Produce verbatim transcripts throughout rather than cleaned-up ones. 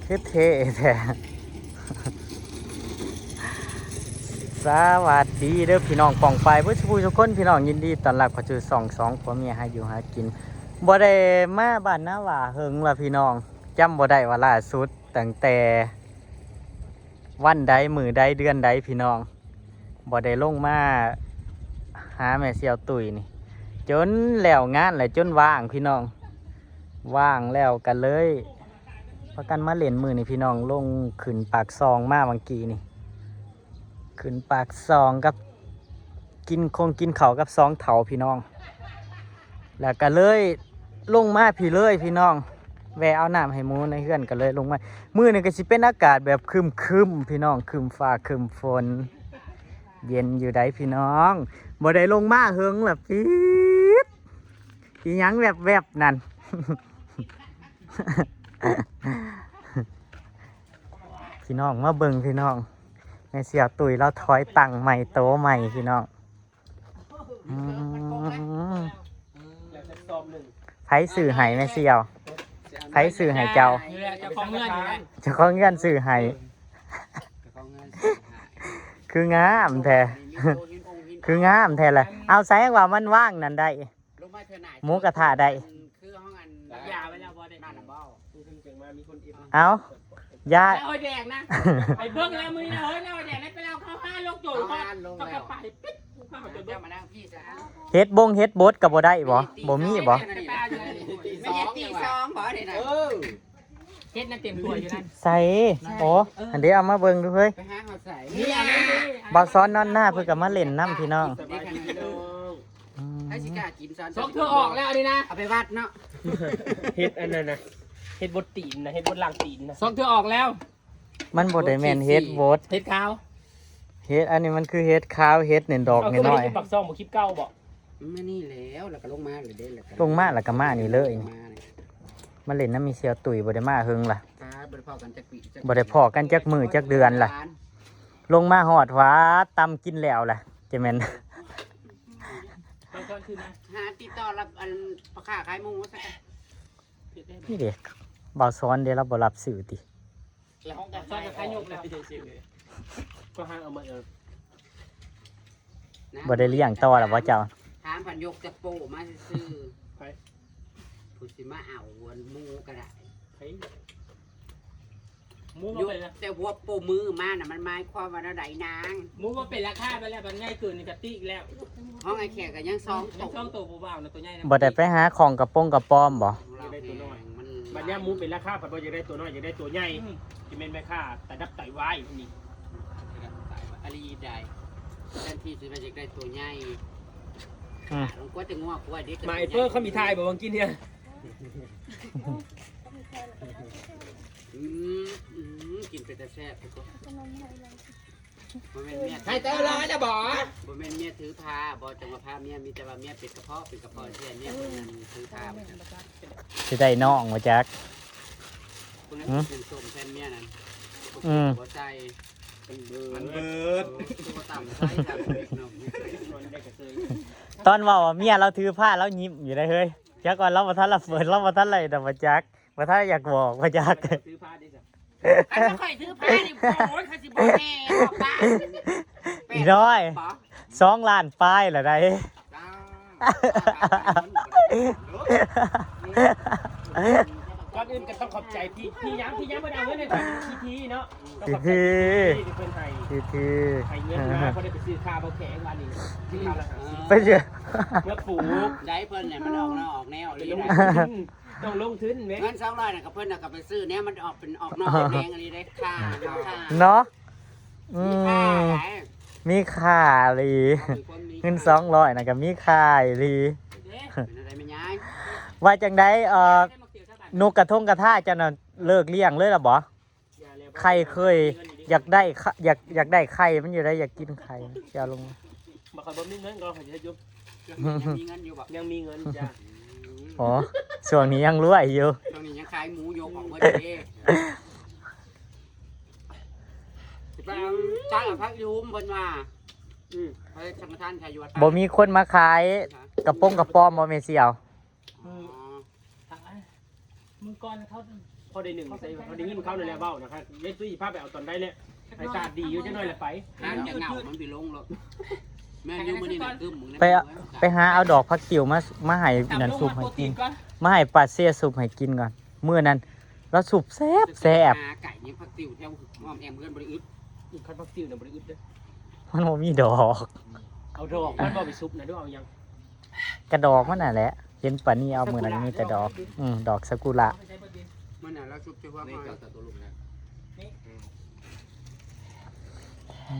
คือเท่แท้ สวัสดีเด้อพี่น้องป้องปายเบิดสู่ผู้สู่คน พี่น้อง ยินดีต้อนรับเข้าสู่ช่องสองผัวเมียหาอยู่หากิน บ่ได้มาบ้านนาหว่าเหิงละพี่น้อง จำบ่ได้ว่าล่าสุดตั้งแต่วันใดมื้อใดเดือนใดพี่น้อง บ่ได้ลงมาหาแม่เสี่ยวตุ้ยนี่ จนแล้วงานแล้ว จนว่างพี่น้อง ว่างแล้วก็เลยพากันมาเล่นมื้อนี้พี่น้อง ลงขึ้นปากซองมาเมื่อกี้นี่ ขึ้นปากซองกับ กินคงกินข้าวกับสองเฒ่าพี่น้อง แล้วก็เลยลงมาพี้เลยพี่น้อง แวะเอาน้ำให้หมูในเฮือนก็เลยลงมา มื้อนี้ก็สิเป็นอากาศแบบครึมๆ พี่น้อง ครึมฟ้าครึมฝน เย็นอยู่ใดพี่น้อง บ่ได้ลงมาเหิงละปี๊ด อีหยังแวบๆ นั่น พี่น้องมาเบิ่งพี่น้อง แม่เสี่ยวตุ้ยลาวถอยตั้งใหม่โตใหม่พี่น้อง อืม ไผซื้อให้แม่เสี่ยว ไผซื้อให้เจ้า นี่แหละเจ้าของเฮือนนี่แหละ เจ้าของเฮือนซื้อให้ เจ้าของเฮือนซื้อให้ คืองามแท้ คืองามแท้แหละ เอาใส่ว่ามันว่างนั่นได้ ลงมาเทื่อหน้า หมูกระทะได้ คือห้องอัน ยาไว้แล้วบ่ได้ นั่นน่ะบ่ เอา ยา แล้วเอาแดงนะ ไปเบิ่งแล้วมื้อนี้นะเฮ้ย แล้วเอาแดงแล้วไปเอาเข้าห้าโลกโจรก่อน เอาห้าโลกแล้ว ก็ไปปิ๊บ กูเข้าหาโจร เจ้ามานั่งพี่ซะ เฮ็ดบงเฮ็ดบดก็บ่ได้บ่ บ่มีบ่ ตีสอง ไม่ใช่ตีสองบ่เนี่ยนะ เออ เฮ็ดนั่นเต็มตัวอยู่นั่น ใส่ โอ้ อันเดียวเอามาเบิ่งดูเฮ้ย ไปหาเขาใส่ นี่อะไร บ่าวซ้อนนอนหน้าเพิ่นก็มาเล่นนำพี่น้อง สบายดีพี่น้อง อืม ให้สิกล้ากินซ้อน สองเทื่อออกแล้วอันนี้นะ เอาไปวัดเนาะ เฮ็ดอันนั้นนะ เฮ็ดบดตีนนะ เฮ็ดบดล่างตีนนะ สองเทื่อออกแล้ว มันบ่ได้แม่นเฮ็ดบด เฮ็ดขาว เฮ็ดอันนี้มันคือเฮ็ดขาว เฮ็ดเน้นดอก เอา น้อยๆ คือบ่ได้เฮ็ดปากซองบ่คลิปเก่าบ่ มานี่แล้ว แล้วก็ลงมาเลยเด้ แล้วก็ ลงมาแล้วก็มานี่เลย ลงมานี่ มาเล่นนำแม่เสี่ยวตุ้ย บ่ได้มาเหิงล่ะ อ่า บ่ได้พ้อกันจักปีจัก บ่ได้พ้อกันจักมื้อจักเดือนล่ะ ลงมาฮอดว่าตำกินแล้วล่ะ จะแม่น บางคนคือนะ หาติดต่อรับอันพ่อค้าขายหมูซะ นี่เด้ บ่าวซ้อนเด้ ลาวบ่รับซื้อติ แล้วห้องการ ซ้อนกับขายยกแล้ว ก็ห้างเอามาเออ บ่ได้เลี้ยงต่อแล้วบ่เจ้า ถามพันยกจะโปะมาซื่อๆ ไผ ผู้สิมาเอาหมูก็ได้ ไผ หมูบ่เป็นละ แต่หัวโปะมือมาน่ะ มันหมายความว่าแนวใดนาง หมูบ่เป็นราคาไปแล้ว มันง่ายเกินนี่กะติอีกแล้ว ห้องไอ้แขกก็ยังสอง ยังสองโต ตัวผู้บ่าวนะ ตัวใหญ่นะ บ่ได้ไปหาของกระโปรงกระป๋อมบ่ อยากได้ตัวน้อย มัน บัดยามหมูเป็นราคา ผัดบ่อยากได้ตัวน้อย อยากได้ตัวใหญ่ อืม จะเป็นแม่ค้าแต่ดับไตวายนี่ อาลีได้ แทนที่สิว่าอยากได้ตัวใหญ่ อืม ลงกว่าแต่งัวกว่าเด็ก หมายเปิ้ลเขามีทายบ่ว่ากินเนี่ย อืม อืม กินเป็นแต่แซ่บ บ่แม่นเมีย ให้แต่ร้อยนะบ่ บ่แม่นเมียถือพา บ่จังว่าพาเมีย มีแต่ว่าเมียเป็นกระเพาะ เป็นกระเพาะเสีย เมียเพิ่นนั่นถือพา สิได้น้องบ่จัก เพิ่นนั้น หืม เป็นส้มแทนเมียนั่น อืม บ่ใส่ มันเบิด มันเบิด โอ้ ตัวต่ำใส่ครับ ตอนเว้าว่าเมียลาวถือพาลาวยิ้มอยู่ได้เฮ้ย จักว่าลาวบ่ทันละเปิด ลาวบ่ทันไล่ดอกบ่จัก บ่ทันอยากบอกบ่จัก ถือพาดิจ้ะ คันบ่ค่อยถือพานี่ โอ้ย เขาสิบ่แห่ออกบ้าน อีน้อย บ่ สองล้านปลายละได้ จ้า ก่อนอื่นก็ต้องขอบใจพี่ พี่ยัง พี่ยังบ่ได้เอาเงินให้พี่ทีเนาะ ต้องขอบใจพี่ทีที่เพิ่นให้ พี่ที ให้เงินมา พอได้ไปซื้อข้าวบ่แข็งวันนี้ ซื้อข้าวละห้าสิบ ไปเจอ เพื่อปลูก ได้เพิ่นเนี่ยมันออกนอกออกแนวเลยนะ ต้องลงทุนแหม เงินสองร้อยน่ะกับเพิ่นน่ะก็ไปซื้อเนี่ยมันออกเป็นออกนอกเป็นแดงอันนี้ได้ค่า ค่า เนาะ อืม มีค่าหลาย มีค่าอีหลี เป็นคนมีค่า เงินสองร้อยน่ะก็มีค่าอีหลี เป็นอะไรไม่ย้าย ว่าจังใด เอ่อ นกกระทงกระทาเจ้าน่ะเลิกเลี้ยงเลยล่ะบ่ ไข่เคย อยากได้ อยาก อยากได้ไข่มันอยู่ได้ อยากกินไข่ เจ้าลง บ่ค่อยบ่มีเงินก็ขอเฮ็ดอยู่ ยังมีเงินอยู่บ่ ยังมีเงินจ้ะ อืม อ๋อ ช่วงนี้ยังรวยอยู่ ช่วงนี้ยังขายหมูอยู่ของเพิ่นเด้ สิไปเอาจ้างเอาผักอีหุ่มเพิ่นว่า อืม ไปสังฆทานขายอยู่วัดป่า บ่มีคนมาขายกระป๋องกระป๋อมบ่แม่เสี่ยว อ๋อ มื้อก่อนเขา พอได้หนึ่งใส่พอได้เงินเขานั่นแหละเว้านะครับยายตุ้ยพาไปเอาตอนได้แหละอากาศดีอยู่จังหน่อยแหละไป หางจะเหงามันไปลงรถแม่นอยู่มื้อนี้นะคือมึง ไปเอาไปหาเอาดอกผักติ๋วมามาให้นั่นซุปให้กิน มาให้ปาเซ่ซุปให้กินก่อนมื้อนั้นแล้วซุปแซ่บแซ่บ หาไก่นี่ผักติ๋วแถวอ้อมแอมเพื่อนบริอึด อีกคันผักติ๋วน่ะบ่ได้อึดเด้อ มันบ่มีดอก เอาดอกมันบ่ไปซุปนะเด้อเอายัง กระดอกมันน่ะแหละ เห็นปานนี้เอามื้อนั้นมีแต่ดอก อืมดอกซากุระ มันน่ะแล้วชุบเชื่อว่า นี่กับตัวลุงนะ อื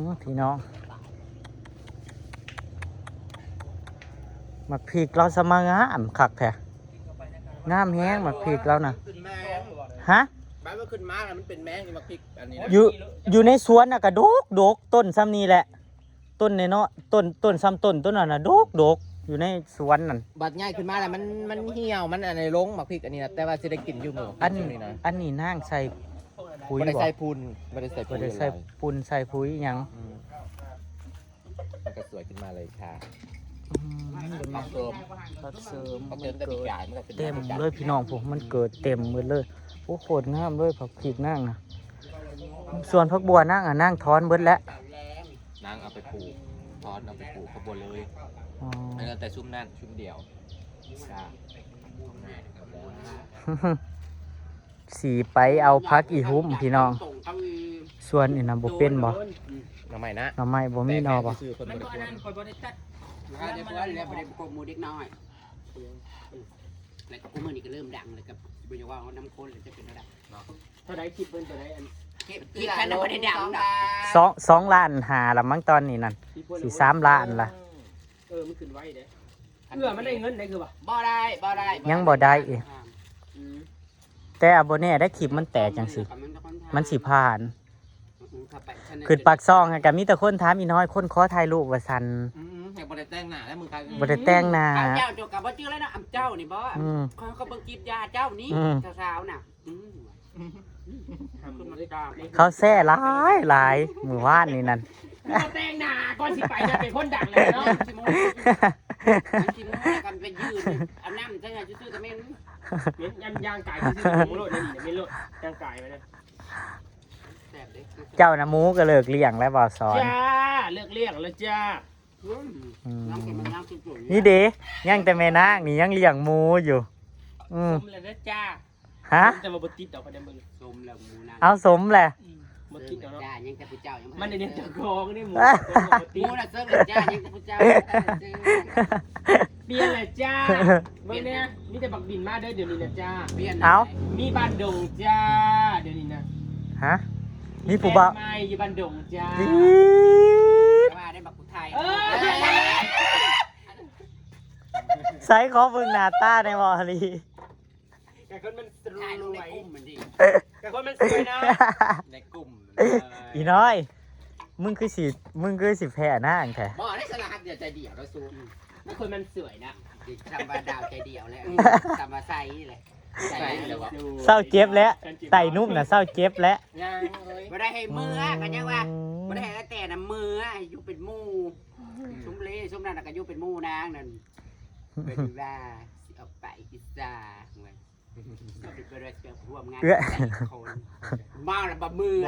มพี่น้องหมากพริกเราสมางามคักแท้งามแฮงหมากพริกเรานะ ขึ้นมา ฮะ บ้านมันขึ้นมาแล้วมันเป็นแมงนี่มาพริกอันนี้ อยู่อยู่ในสวนน่ะกะดกดกต้นซ้ำนี่แหละ ต้นเนาะต้นต้นซ้ำต้นต้นนั้นน่ะดกดกอยู่ในสวนนั่น บัดใหญ่ขึ้นมาแล้วมันมันเหี่ยวมันอะไรลงหมากพริกอันนี้นะแต่ว่าสิได้กินอยู่หมู่ อัน ช่วงนี้นะ อันนี้นางใส่ปุ๋ย บ่ได้ บ่ ใส่ปูนบ่ได้ใส่ บ่ ปูน ได้ใส่ เลย ปูนใส่ปุ๋ยหยัง อืมมันก็สวยขึ้นมาเลยค่ะ อืม ผักเสริม ผักเสริม ผัก มั เสริ น มแต่ปี เกิด กายมันก็ขึ้น เต็ม มา เลยพี่น้องผมมันเกิดเต็มหมดเลยโอ้โคตรงามเลยผักพริกนางนะส่วนผักบัวนางอ่ะนางถอนเบิดแล้ว นางเอาไปปลูกทอนเอาไปปลูกข้าวโพดเลย อ๋อ อันนั้นแต่ชุ่มนั่นชุ่มเดียวจ้า สีไปเอาผักอีหุ่มพี่น้อง ส่งเข้าอี ส่วนนี่นะบ่เป็นบ่ หน่อไม้นะ หน่อไม้บ่มีหน่อบ่ ซื้อคน มัน บ่ บ่ ได้ นั่นคอยบ่ได้ตัด ถ้าได้เพื่อนแล้วบ่ได้พวกหมู่เด็กน้อยแล้วก็พวกมื้อนี้ก็เริ่มดังแล้วก็บ่อยากว่าเอาน้ำข้นแล้วจะเป็นระดับ เท่าใดคลิปเพิ่นตัวใดอัน คลิปคลิปคันบ่ได้ดังดอก สองสองล้านห้าละมั้งตอนนี้นั่น คลิปเพิ่น สิสามล้านละ เออมันขึ้นไวเด้เพื่อมันได้เงินได้คือบ่ บ่ได้บ่ได้ ยังบ่ได้อีก อืม แต่บ่แน่ได้คลิปมันแตกจังสิมันสิผ่าน เข้าไปฉัน ขึ้นปากซองหั่นก็มีแต่คนถามอีน้อยคนขอถ่ายรูปว่าซั่น อืมแต่บ่ได้แต่งหน้าแล้วมึงใคร บ่ได้แต่งหน้า เจ้าเจ้ากับบ่จื้อแล้วนะอำเจ้านี่บ่ อืม เขาก็เบิ่งคลิปยาเจ้านี่ อืม สาวๆน่ะอืม ทำมันได้ เขาแซ่หลายหลายมื้อวานนี่นั่น แต่งหน้าก่อนสิไปจะเป็นคนดังเลยเนาะ ขี้โม้กันไปยืนเอาน้ำใช่ไหมซื่อๆก็แม่น เม้นยำยางกายซื่อๆโมโลดนี่เม้นโลดยางกายไปนะ แซ่บเด้ เจ้านะหมูก็เลิกเลี้ยงแล้วบ่สอน จ้าเลิกเลี้ยงแล้วจ้า อืม อืม น้ำกินมันน้ำกินจุ๋ย นี่เด้ยังแต่แม่นางนี่ยังเลี้ยงหมูอยู่ อืม สมแล้วนะจ้า ฮะ แต่มาบติดดอกประเด็นมึง สมแล้วหมูนะ เอาสมแหละ บติดดอกเนาะ จ้ายังแต่ผู้เจ้ายัง มันในเจ้าของนี่หมู หมูน่ะเซิร์ฟเลยจ้ายังแต่ผู้เจ้า เปลี่ยนเลยจ้าเบิ่งเนี่ยมีแต่บักบินมาเด้อเดี๋ยวนี้นะจ้า เปลี่ยน เอา มีบ้านดงจ้าเดี๋ยวนี้นะ ฮะมีผู้บ่าว แฟนใหม่อยู่บ้านดงจ้า อี๋ ว่าได้บักผู้ไทย เออ ใส่ขอเบิ่งหน้าตาในบ่อลี แต่คนมันส ถ่ายลงใน วย กลุ่มมันดิ แต่คนมันสวยนะ ในกลุ่ม อีน้อย มึงคือสิมึงคือสิแพ้นางแท้ บ่ได้สลักเดียวใจเดียวแล้วซูม แต่คนมันสวยนะ ทำมาดาวใจเดียวแล้วทำมาใส่นี่แหละ ใส่เลยวะ เศร้าเจ็บแล้วไต่นุ่มน่ะเศร้าเจ็บแล้ว งานเลย บ่ได้ให้เมือกันยังว่าบ่ได้ให้แต่นะเมืออยู่เป็นหมู่ชุมเลชุมนั่นก็อยู่เป็นหมู่นางนั่นเป็นว่าสิออกไปอิสาเว้ยก็เป็นไปได้ร่วมงานคนมาแล้วบ่เมือ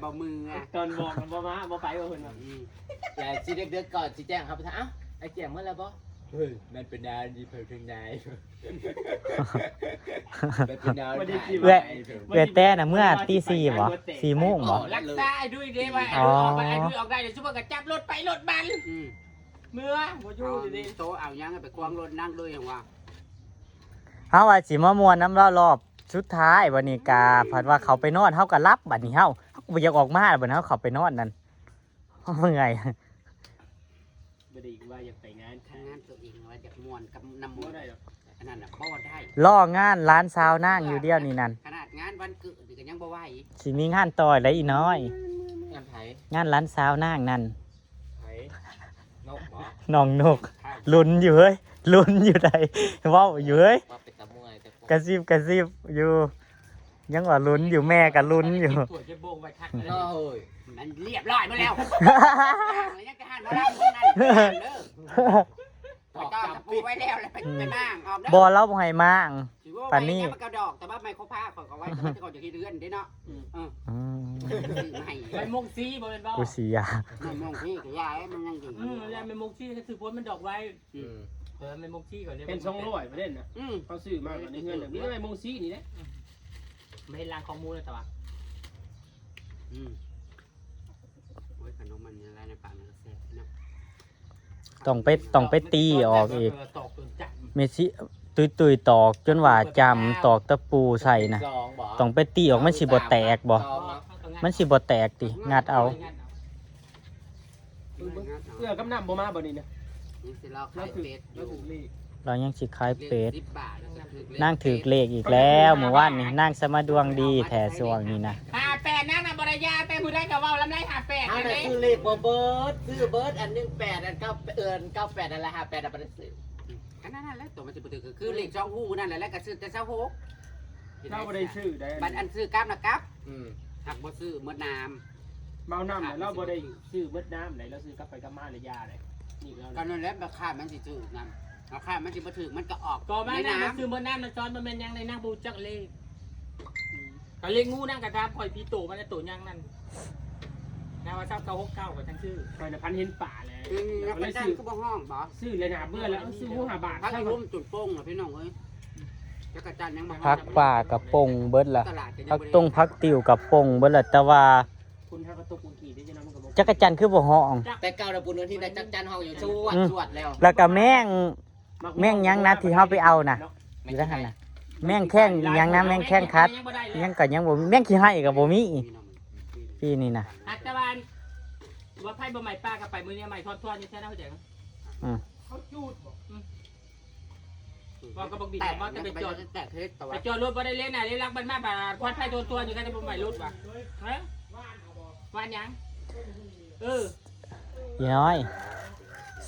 บ่เมือ ตอนบอกมันบ่มาบ่ไปว่าคนนั้น อืม แต่สิเด็กๆก่อนสิแจ้งครับเอ้าไอ้แจ้งเมื่อไรบ่เฮ้ยมันเป็นดาวดีเพิ่งถึงนายมันเป็นดาว เอื้อย เอื้อยแต่น่ะเมื่อตีสี่บ่สี่โมงบ่ รักษาไอ้ดุ้ยเด้ว่าไอ้ดุ้ยออกมาไอ้ดุ้ยออกได้เดี๋ยวซุปเปอร์ก็จับรถไปรถมัน เมือบ่อยู่ดี โตเอายังไปควงรถนั่งด้วยยังว่า เฮาว่าสิมาม่วนน้ำเล่ารอบสุดท้ายบัดนี้กะผัดว่าเขาไปนอนเฮาก็หลับบัดนี้เฮาเฮาก็บ่อยากออกมาแล้วบัดนี้เฮาเข้าไปนอนนั่นเฮาเมื่อย บ่ได้ว่าอยากไปงาน ทางงานตัวเองว่าอยากม่วนกับน้ำมนต์อันนั้นน่ะบ่ได้ รองานหลานสาวนางอยู่เดียวนี่นั่น ขนาดงานวันเกิดนี่ก็ยังบ่ไหว สิมีงานต่อยแล้วอีน้อย งานไทย งานหลานสาวนางนั่น ไทยนกบ่ น้องนกลุ้นอยู่เฮ้ยลุ้นอยู่ใดเว้าอยู่เฮ้ย ว่าเป็นตะมวยแต่ กระซิบกระซิบอยู่ ยังว่าลุ้นอยู่แม่ก็ลุ้นอยู่ ตรวจจะโบกไว้ทัก ก็เฮ้ย มันเรียบร้อยหมดแล้วยังจะหันมาแล้วนั่นเด้อ ตอก ต้อง กำ ปูไว้แล้วแล้วไปไปบ้างออกเด้ บ่ อ เล่าบ่ให้มาง ปานนี้ โอ้ย มันกระดอก แต่ว่าไมโครพาเขาก็ไว้ แต่ว่าเขาจะคิดเรื่องเด้เนาะ อืม เออ อืม ซื้อมาให้ ใบมงซีบ่แม่นบ่ กูเสีย ใบมงซีก็ย้ายมันยังอยู่ อืม แล้วใบมงซีก็ถือว่ามันดอกไว้ อืม เออ ใบมงซีก็เรียก เป็นสองร้อยประเด็นนะ อืม เขาซื้อมาก่อนในเฮือนน่ะ มีแต่ใบมงซีนี่แหละ ไม่เห็นรางของหมูเลยแต่ว่า อืม โอ้ย ขนมมันละลายในปากมันก็แซ่บเนาะ ต้องไป ต้องไปตีออกอีก ตอกจนจัด เมซิ ตุยๆ ตอกจนว่าจำ ตอกตะปูใส่นะ สองบ่ ต้องไปตีออก มันสิบ่แตกบ่ สองเนาะ มันสิบ่แตกติ งัดเอา เอื้อกับน้ำบ่มาบ่นี่นะ นี่สิเราขายเป็ดอยู่ เรายังสิขายเป็ด สิบบาท นางถือเลขอีกแล้ว เมื่อวานนี่ นางสมาดวงดีแท้ช่วงนี้นะ ห้าแปด นางน่ะบ่ได้ยา แต่ผู้ใดก็เว้าลำไร ห้าแปด เอา นั่น น่ะ เด้ ซื้อเลขบ่เบิด ซื้อเบิดอัน หนึ่งแปด อัน เก้า เอิ้น เก้าแปด อันละ ห้าแปด อันบ่ได้ซื้อ ก็นั่นแหละ ตัวมันสิบ่ถือ คือเลขสองฮู้นั่นแหละ แล้วก็ซื้อแต่ซาวหก เราบ่ได้ซื้อได้ บัดอันซื้อกลับนะกลับ อืม หักบ่ซื้อหมดน้ำ เมาน้ำน่ะ เราบ่ได้ซื้อเบิดน้ำไหน เราซื้อกลับไปกลับมาเลยยาเลย นี่เรา ก็นั่นแหละ ราคามันสิถืกนำ ราคามันสิบ่ถืก มันก็ออก ก็มา ใน นั่ง น้ำ มาซื้อเบิดน้ำนะ ซ้อนบ่แม่นหยังเลย นั่งบ่จักเลข อืม ก็เลขงูนั่งกระทำข่อยผีโตมันน่ะ โตยังนั่น นาวาซับเก้าหกเก้า ก็จังซื้อ ข่อยน่ะพันเห็นป่าเลย อืม แล้วก็เลยซื้อ แล้วก็จังคือบ่ฮ้องบ่ ซื้อเลยนะ เบื่อแล้ว ซื้อหัวห้าบาท พักอีลุ่มจุดโป่งน่ะพี่น้องเอ้ย จักจั่นยังบ่ฮ้อง ผักป่ากับปงเบิดล่ะ ตลาดก็ยัง ผัก บ่ได้ ตงผักติ๋วกับปงเบิดล่ะ แต่ว่า คุณถ้ากระตุกบางทีได้จะนำมันก็บ่ จักจั่นคือบ่ฮ้อง แต่เก่าน่ะบุญวันที่ได้จักจั่นฮ้องอยู่ สวด อืม สวดแล้ว แล้วก็แมง แมงหยังนะที่เฮาไปเอาน่ะ อยู่ด้านหั่นน่ะ แมงแข้งหยังนะ แมงแข้งคัด ยังก็ยังบ่มี แมงขี้ไห้ก็บ่มี ปีนี้น่ะ อัตตะวัน ว่าไผบ่ใหม่ป้าก็ไปมื้อนี้ใหม่ทอดๆ อยู่แท้นะ เข้าใจบ่ อืม เขาจูดบ่ อืม ว่าก็บักบิด แต่ ว่าแต่ไปจอด แต่เฮ็ดแต่ ไป ว่า จอดรถบ่ได้เล่นน่ะ เล่นลักมันมาบาดควันไฟโดนตัวอยู่กันจะบ่ใหม่รถว่ะ ฮะ ว่านหยัง เออ อีน้อย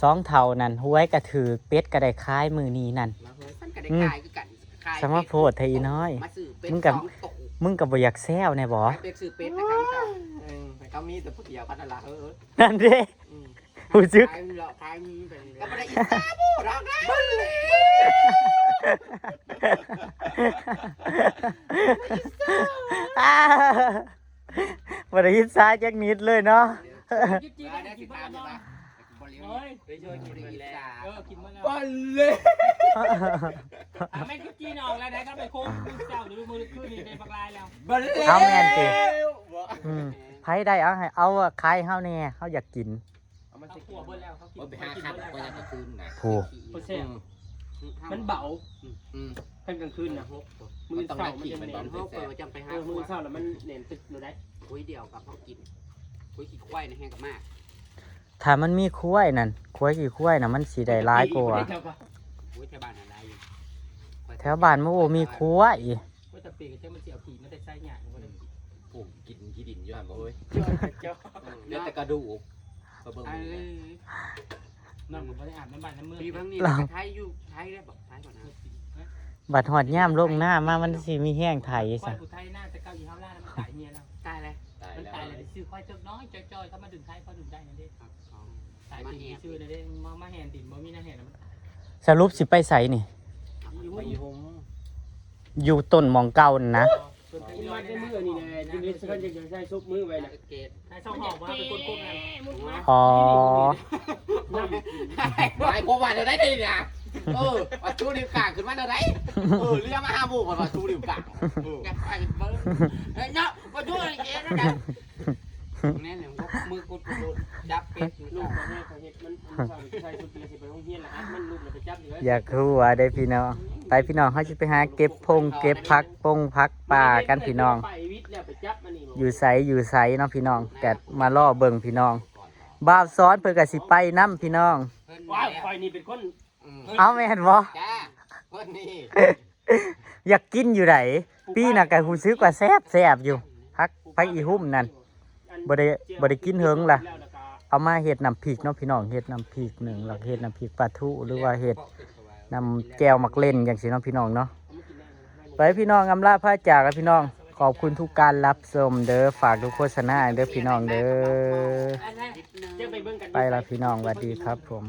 สองเฒ่านั่น หวยก็ถืก เป็ดก็ได้ขายมื้อนี้นั่น มาเฮ้ย มันก็ได้ อืม ขายคือกัน ขาย สมาโพดไทยอีน้อย มาซื้อเป็ด มึงกับ สองโต มึงก็บ่อยากแซวแน่บ่ ขายเป็ดซื้อเป็ดนะครับ เออ แต่เขามีแต่ผู้เดียวกันนั่นล่ะ เออ นั่นเด้ อืม รู้สึก ขายเหรอ ขายมีแต่ ก็บ่ได้อิจฉาผู้ดอกนะ อ่า บ่ได้อิจฉาจักนิดเลยเนาะ จิ๊บจิ๊บ ได้สิถามอยู่ว่า บ่เลี้ยง เฮ้ย ไปช่วยกินมันแล้ว เออ กินมันแล้ว บ่เลย อ่ะ แม่งก็กินออกแล้วนะ ก็ไปโค้งมื้อเช้าหรือมื้อคืนนี่ได้บักลายแล้ว บ่เลย เอาแม่นติ อืม ไผได้เอาให้ เอาขายเฮาแน่ เฮาอยากกิน เอามา เอา สิ ขั่วเบิดแล้ว เขากิน โอ้ย ไปหาคันก็ยังกลางคืนนะ ผู้ บ่แซ่บ อืม มันเบา อืม คันกลางคืนนะ มื้อเช้ามันจะแน่น มันต้องได้กิน มันต้องได้แซ่บ เออ มื้อเช้าแล้วมันแน่นตึกเลยได้ คุยเดียวกับเขากิน คุยขี้ควายในแห้งกับมาก ถ้ามันมีควายนั่น ควายขี้ควายน่ะ มันสิได้หลายกว่า โอ้ย แถวบ้านอะไรอยู่ แถวบ้านมันบ่มีควาย ว่าแต่ปีกเจ้ามันสิเอาขี่มาแต่ไซหยาดมันก็ได้กิน ปลูกกินที่ดินอยู่หั่นบ่เฮ้ย เจ้า เจ้า เออ เหลือแต่กระดูก ไปเบิ่ง เออ นั่นผมบ่ได้อาบน้ำบ้านน้ำเมือง ปีบางนี่ เรา ไทยอยู่ ไทยได้บอกไทยก่อนนะ บัดฮอดยามลงนามา มันสิมีแฮงไถ ควาย ซะ ผู้ไทยหน้าแต่เก่าอีเฮาล่าแล้วมันตายเมียแล้ว ตายแล้ว ตายแล้ว มันตายแล้ว ซื้อควายเถิกน้อยจ้อยๆ เข้ามาดึงไทย พอดึงได้นั่นเด้ ครับ อ๋อ ตายจริง มาแอบ ซื่อๆ นะเด้ มา มาแหนดิน บ่มีหน้าแหนแล้วมันตาย สรุปสิไปไสนี่ ไปอยู่โฮม อยู่ต้นหม่องเก่านั่นนะ ส่วนไทย ที่มาได้มื้อนี่แหละ อยู่ในสถานที่จะใช้ซบมื้อไว้นะ เกต นายเศร้าหอมว่าเป็นคนโกงไง อ๋อ หมายความว่าจะได้ดีเนี่ย เออ เอาชูนิ้วกลางขึ้นมาจะได้ เออ เรียกมาหาหมู่ก่อนว่าชูนิ้วกลาง เออ อยากไปเบิ่ง เฮ้ยเนาะ มาดูไอ้เกตนะ แน่นอน มือกดกดโดน จับเป็ดอยู่ ลูกมันให้เขาเฮ็ด มัน มันใส่ ใส่ชุดเดียวสิไปโรงเรียนละ อัดมันลูกแล้วไปจับอยู่ อยากฮู้ว่าเด้พี่น้อง ไปพี่น้อง เฮาสิไปหาเก็บพงเก็บผักปงผักป่ากันพี่น้อง ไปวิทย์แล้วไปจับมันนี่บ่ อยู่ไสอยู่ไสเนาะพี่น้อง แต่มารอเบิ่งพี่น้อง บ่าวสอนเพิ่นก็สิไปนำพี่น้อง ว้าว ข่อยนี่เป็นคน อืม เอาแม่นบ่ จ้า คนนี้ อยากกินอยู่ได ปีน่ะก็รู้สึกว่าแซ่บแซ่บอยู่ ผัก ผักอีหุ่มนั่น บ่ได้ บ่ได้กินเฮิงล่ะ เอามาเฮ็ดน้ำพริกเนาะพี่น้อง เฮ็ดน้ำพริกหนึ่ง แล้วก็เฮ็ดน้ำพริกปลาทู หรือว่าเฮ็ดน้ำแจ่วหมากเล่นจังซี้เนาะพี่น้องเนาะ ไปพี่น้อง อำลาพาจากแล้วพี่น้อง ขอบคุณทุกการรับชมเด้อ ฝากทุกโฆษณาเด้อพี่น้องเด้อ อันนั้นจะไปเบิ่งกัน ไปละพี่น้อง สวัสดีครับผม